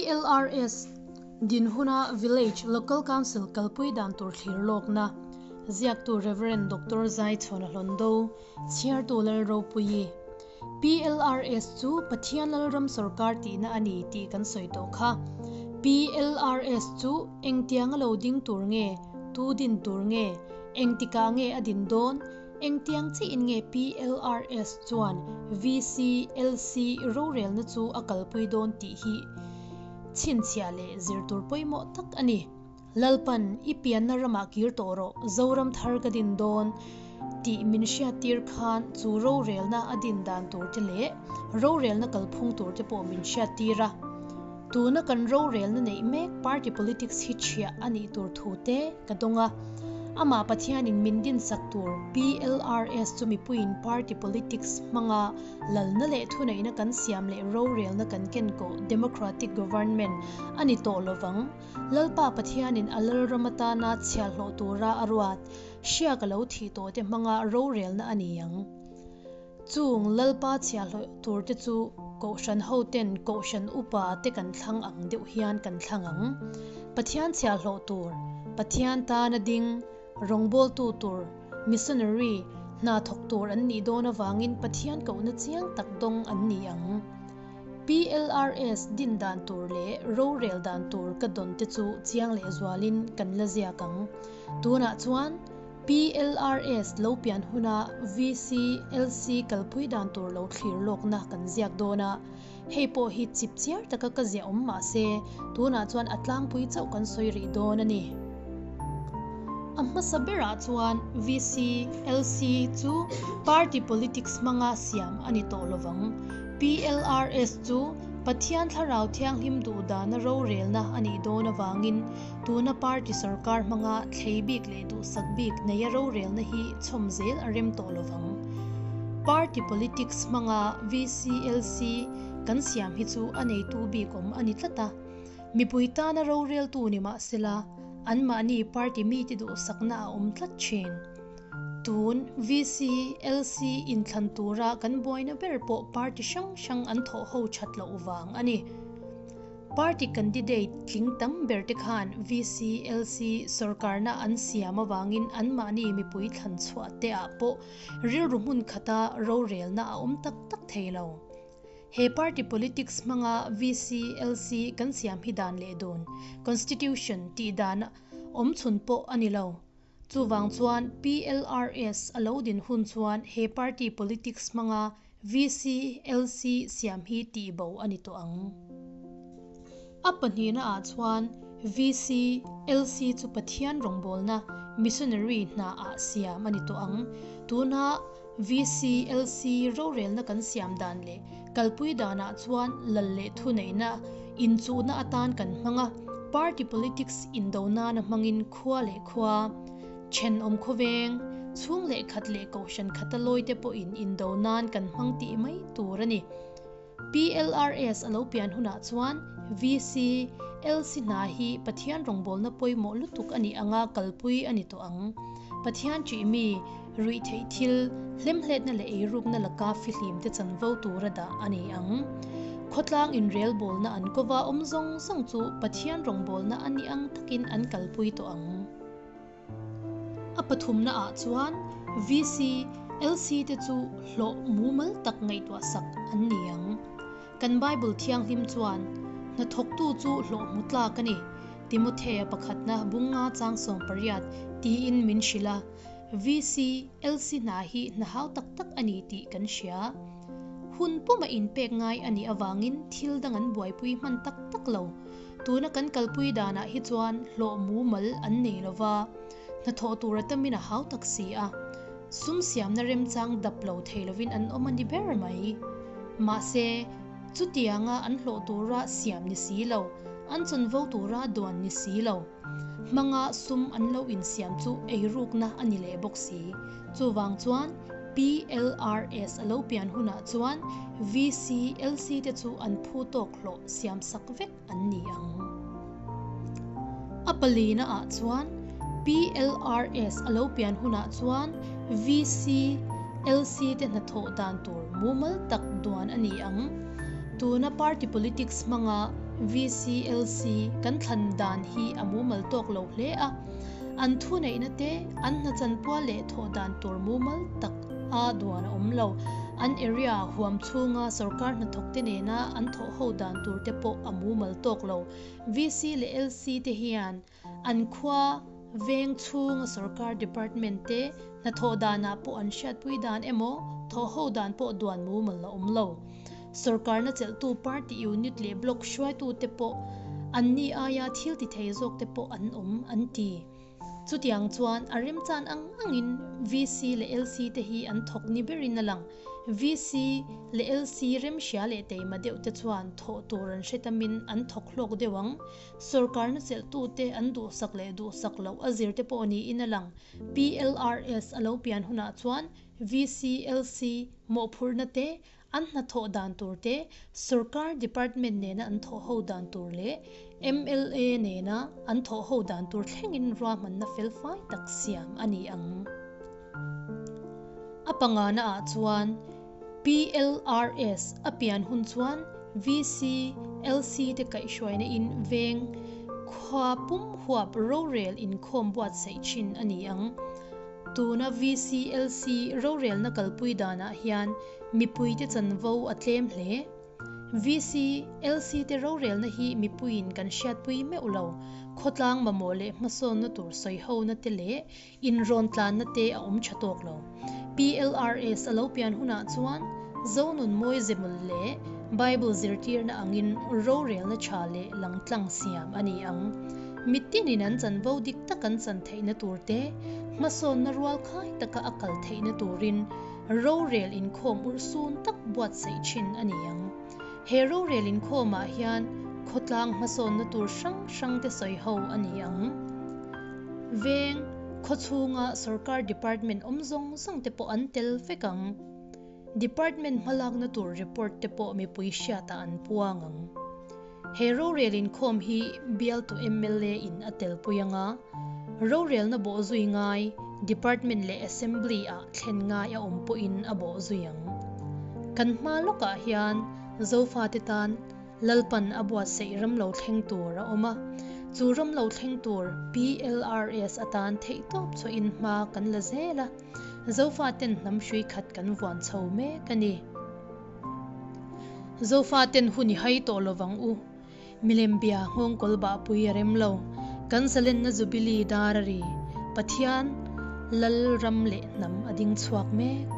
PLRS, Dinhuna Village Local Council kalpui dan tur thlir lawkna, ziaktu Rev. Doctor Zaichhawna Hlawndo, chhiartu Lalropuii. PLRS chu Pathian Lalram Sorkar tihna a ni tih kan sawi tawh kha. PLRS chu engtianga lo ding tur nge, tu din tur nge, engtikah nge a din dawn, engtiang chiin nge PLRS chuan VCLC rorelna chu a kalpui dawn tih hi chhinchhiah leh zir tur pawimawh tak a ni. Lalpan, I pianna ramah kir tawh rawh, Zoram thar ka din dawn tih min hriattir khan chu rorelna a din dan tur te leh rorelna kalphung tur te pawh min hriattir a. Tuna kan rorelna neih mek party politics hi chhiah a nih tur thu te ka dawng a. Amah Pathianin min dinsak tur PLRS chu mipuiin party politics hmanga Lalna leh thuneihna kan siam leh rorelna kan ken koh democratic government a ni tawh lovang. Lalpa Pathianin a lalram atana chhiahhlawh tura a ruat hriak a lo thih tawh te hmanga rorelna a ni ang. Chung Lalpa chhiahhlawh tur te chu Kohhran hoten Kohhran upa te kan thlang ang deuh hian kan thlang ang. Pathian chhiahhlawh tur, Pathian tana ding, rawngbawltu tur, missionary, hna thawk tur an nih dawn avangin Pathian kohna chiang tak dawng an ni ang. PLRS din dan tur leh rorel dan tur ka dawn te chu chiang leh zualin kan la ziak ang. Tunah chuan PLRS lo pian huna VCLC kalpui dan tur lo thlir lawkna kan ziak dawn a, hei pawh hi chip chiar taka ka ziah awm mah se tunah chuan a tlangpui chauh kan sawi rih dawn a ni. A hmasa berah chuan VCLC chu party politics hmanga siam a ni tawh lovang. PLRS chu Pathian Thlarau Thianghlim duhdana rorelna a nih dawn avangin tuna party sorkar hmanga thlei bik leh duhsak bik neia rorelna hi chhawm zel a rem tawh lovang. Party politics hmanga VCLC kan siam hi chu a neitu bik awm a ni tlat a. Mipui tana roreltu ni mah sela, anmahni party mite duhsakna a awm tlat thin. Tun VC, LC inthlan tura kan buaina ber pawh party hrang hrang an thawh ho that loh vang a ni. Party candidate tling tam ber te khan VC, LC sorkarna an siam avangin anmahni mipui thlan chhuah te ah pawh rilru hmun khata rorelna a awm tak tak thei lo. He party politics hmanga VCLC kan siam hi dan leh dun, Constitution, tih dan awm chhun pawh a ni lo. Chuvang chuan PLRS a lo din hun chuan he party politics hmanga VCLC siam hi tih bo a ni tawh ang. A pahnihna ah chuan VCLC chu Pathian rawngbawlna, missionary, hna ah siam a ni tawh ang. Tuna VCLC rorelna kan siam dan leh kalpui danah chuan lal leh thuneihna inchuhna atan kan hmang a, party politics indo nana hmangin khua leh khua, thenawm khawveng, chhung leh khat leh kohhran khata lawite pawhin indo nan kan hmang tih mai tur a ni. PLRS a lo pian hunah chuan VC, LC hna hi Pathian rawngbawlna pawimawh lutuk a nih anga kalpui a ni tawh ang. Pathian ṭih mi, ruih theih thil, hlemhletna leh eirukna laka fihlim te chanvo tura dah a ni ang. Khawtlang inrelbawlna an kova awm zawng zawng chu Pathian rawngbawlna a nih ang takin an kalpui tawh ang. A pathumna ah chuan VC, LC te chu hlawh mumal tak ngaihtuah sak an ni ang. Kan Bible thianghlim chuan, Hnathawktu chu hlawh hmu tlak a ni, Timothea pakhatna bunga chang 18 tiin min hrilh a. VC, LC hna hi hna hau tak tak a ni tih kan hria. Hun puma inpek ngai a nih avangin thil dang an buaipui hman tak tak lo. Tuna kan kalpui danah hi chuan hlawh mumal an nei lo va, hnathawh tur a tamin a hau tak si a. Sum siamna remchang dap lo thei lovin an awm a ni ber mai. Mahse, chutianga an hlawh tura siam ni si lo, an chawnvo tura duan ni si lo, hmanga sum an lo insiam chu eirukna a ni leh bawk si. Chuvang chuan PLRS a lo pian hunah chuan VCLC te chu an phu tawk hlawh siam sak vek an ni ang. A palina ah chuan PLRS a lo pian hunah chuan VCLC te hnathawh dan tur mumal tak duan a ni ang. Tuna party politics hmanga. VC, LC kan thlan dan hi a mumal tawk lo hle a, an thuneihna te, an hna chanpual leh thawh dan tur mumal tak a duan a awm lo. An area huam chhunga sorkar hnathawk te nena an thawh ho dan tur te pawh a mumal tawk lo. VC leh LC te hian an khua veng chhunga sorkar department te hnathawh danah pawh an hriatpui dan emaw thawh ho dan pawh duan mumal a awm lo. Sorkarna chelhtu party unit leh block hruaitute pawh anni aia thil ti thei zawk te pawh an awm an ti. Chutiang chuan a remchan ang angin VC leh LC te hi an thawk ni berin a lang. VC leh LC remhria leh teima deuh te chuan thawh tur an hre tamin an thawk hlawk deuh ang. Sorkarna chelhtute an duhsak leh duhsak loh a zir te pawh niin a lang. PLRS a lo pian hunah chuan VC, LC mawhphurhna te, an hnathawh dan tur te, sorkar department nena an thawh ho dan tur leh mla nena an thawh ho dan tur thlengin ruahmanna felfai tak siam a ni ang. A pangana ah chuan PLRS a pian hun chuan VC, LC te kaihhruaina in veng khua pum huap rorel inkhawm buatsaih thin a ni ang. Tuna VC, LC rorelna kalpui danah hian mipuite chanvo a tlem hle. VC, LC te rorelna hi mipuiin kan hriatpui meuh lo. Khawtlang mamawh leh hmasawnna tur sawihona te leh Inrawn tlanna te a awm tha tawk lo. PLRS a lo pian hunah chuan Zonunmawi Zemul leh Bible zirtirna angin rorelna tha leh langtlang siam a ni ang. Mitinin an chanvo dik tak an chan theihna tur te, hmasawnna rual khai taka a kal theihna turin rorel inkhawm urhsun tak buatsaih thin a ni ang. He rorel inkhawmah hian khawtlang hmasawnna tur hrang hrang te sawi ho a ni ang. Veng, khawchhunga sorkar department awm zawng zawng te pawh an tel vek ang. Department hmalakna tur report te pawh mipui hriatah an puang ang. He rorel inkhawm hi bialtu mla in a telpui ang a, rorelna bawhzui ngai department leh assembly ah thlen ngai a awm pawhin a bawhzui ang. Kan hma lawkah hian Zofate tan Lalpan a buatsaih ram lo thleng tur a awm a, chu ram lo thleng tur PLRS atan theihtawp chhuahin hma kan la zel a, Zofaten hnam hrui khat kan vuan chho mek a ni. Zofaten hun i hai tawh lovang u. Milem bia nghawngkawl bahpui a rem lo. Kan zalenna Jubilee dar a ri. Pathian Lal ram leh hnam a ding chhuak mek.